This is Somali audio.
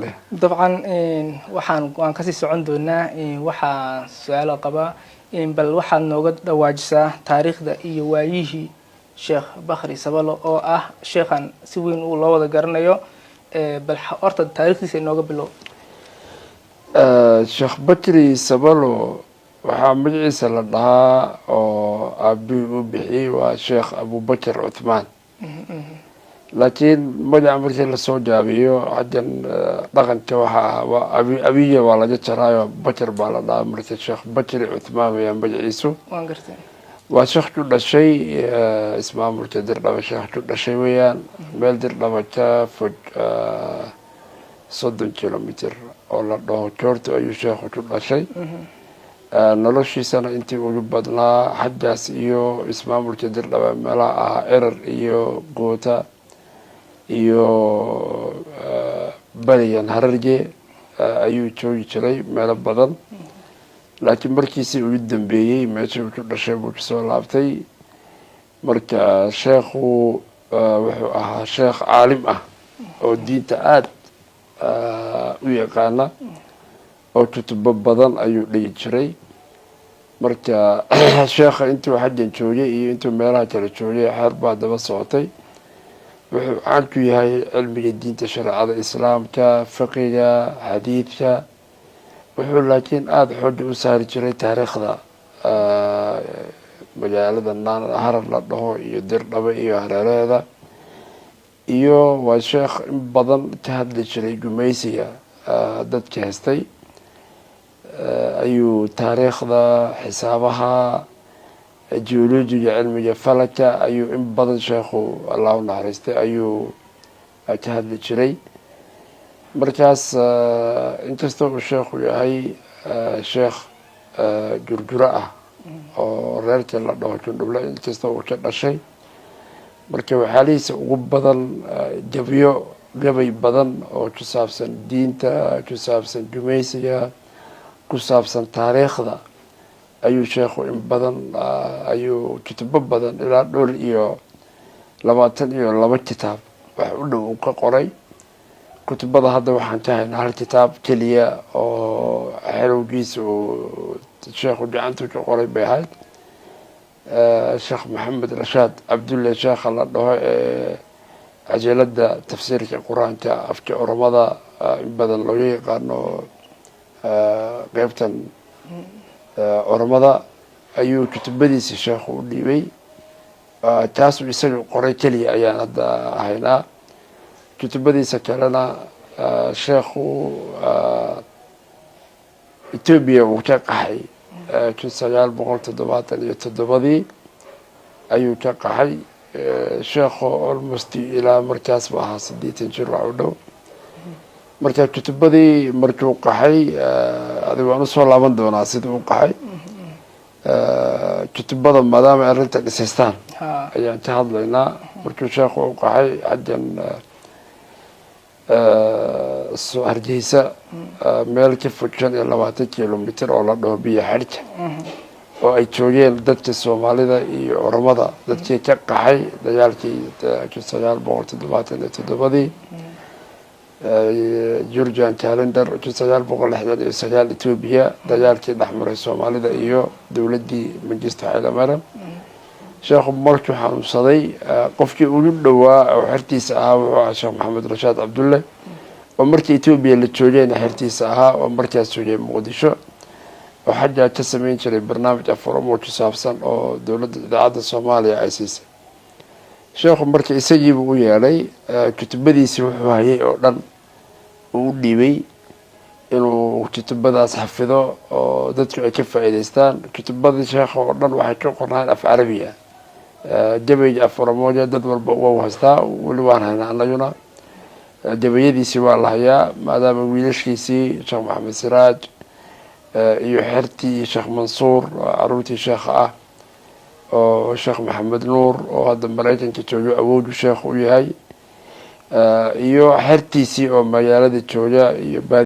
Dabcan waxaan waan kasii socon doonaa. Waxaa su-aalo qabaa, bal waxaad nooga dhawaajisaa taariikhda iyo waayihii Sheekh Bakri Sabalo, oo ah sheekhan si weyn uu loo wada garanayo. Bal horta taarikhdiisa inooga bilow. Sheekh Bakri Sabalo waxaa magaciisa la dhahaa oo aabihii uu bixiyey waa Sheekh Abubakar Cuthmaan, laakiin magaca markii lasoo gaabiyo xaggan dhaqanka waxaa waa abi abiya waa laga jaraayo, Bakar baa la dhahaa. Marka Sheekh Bakri Cuthmaan weeyaan magaciisu. Waan gartay. Waa sheekh ku dhashay ismaamulka Dirdhaba. Sheekh ku dhashay weeyaan, meel Dirdhaba ka fog 30 kilomitr oo la dhaho Joorto ayuu sheekhu ku dhashay. Noloshiisana intii ugu badnaa xaggaas iyo ismaamulka Dirdhaba, meelaha ahaa Erar iyo Goota iyo barigan Hararge ayuu joogi jiray meelo badan, laakiin markiisii ugu dambeeyey meeshii uu ku dhashay buu kasoo laabtay. Marka sheekhu wuxuu ahaa sheekh caalim ah oo diinta aada u yaqaana, oo kutubo badan ayuu dhigi jiray. Marka sheekha intuu xaggan joogay iyo intuu meelaha kale joogay xeer baa daba socotay. Wuxuu caan ku yahay cilmiga diinta, shareecada Islaamka, fiqiga, xadiidka. Wuxuu laakiin aada xooga u saari jiray taariikhda magaalada Harar la dhaho iyo Dirdhaba iyo hareeraheeda. Iyo waa sheekh in badan ka hadli jiray gumaysiga dadka haystay ayuu taariikhda, xisaabaha, geologiga, cilmiga falaka ayuu in badan sheekhu, Allah u naxariistay, ayuu ka hadli jiray. Markaas inkastoo uu sheekhu yahay sheekh Gurguro ah oo reerka la dhaho Jundhuble inkastoo uu ka dhashay, marka waxyaalihiisa ugu badan gabyo, gabay badan oo ku saabsan diinta, ku saabsan gumaysiga, ku saabsan taariikhda ayuu sheekhu in badan ayuu kutubo badan, ilaa dhowr iyo 22 kitaab wax u dhow uu ka qoray. Kutubada hadda waxaan ka haynaa hal kitaab keliya oo xerowgiisa uu sheekhu gacantu ka qoray bay ahayd. Sheekh Maxamed Rashaad Cabdulle, sheekha la dhaho ee cajalada tafsiirka Qur-aanka afka Oromada in badan looga yaqaano qeybtan Oromada, ayuu kutubadiisa sheekhu u dhiibay. Kaasuu isaga qoray keliya ayaan hadda haynaa. Kutubadiisa kalena sheekhu Etoobiya uu ka qaxay 1977-dii ayuu ka qaxay sheekhu, almost ilaa markaas ba ahaa 80 jir wax u dhow. Marka kutubadii markuu qaxay, adig waan usoo laaban doonaa sida uu qaxay, kutubada maadaama arrinta dhisaystaan ayaan ka hadlaynaa. Markuu sheekhu u qaxay xaggan Hargeysa meel ka fog 25 kilomitr oo la dhaho Biyo Xadhka, oo ay joogeen dadka Soomaalida iyo Oromada, dadkii ka qaxay dagaalkii 1977-dii, Julian calendar 1969, Etoobiya dagaalkii dhexmaray Soomaalida iyo dowladdii Mangistu Xaylemariam. Sheekhu markuu xanuunsaday, qofkii ugu dhowaa oo xertiisa ahaa wuxuu ahaa Sheekh Maxamed Rashaad Cabdulle, oo markii Etoobiya la joogayna xertiisa ahaa, oo markaas joogay Muqdisho, oo xaggaa ka sameyn jiray barnaamij af Oromo ku saabsan oo dowladda idaacadda Soomaaliya ay siisay. Sheekhu marka isagiibuu u yeedhay, kutubadiisii wuxuu hayay oo dhan uu u dhiibay inuu kutubadaas xafido oo dadku ay ka faa'iidaystaan. Kutubadii sheekha oo dhan waxay ka qornaan af Carabiga. Gabayga af Oromooga dad walba waa haystaa, weli waan haynaa anaguna. Gabayadiisii waa la hayaa, maadaama wiilashkiisii Sheekh Maxamed Siraaj iyo xertii Sheekh Mansuur, caruurtii sheekha ah, oo Sheekh Maxamed Nuur oo hadda Maraykanka joogo awowdu sheekh u yahay, iyo xertiisii oo magaalada jooga iyo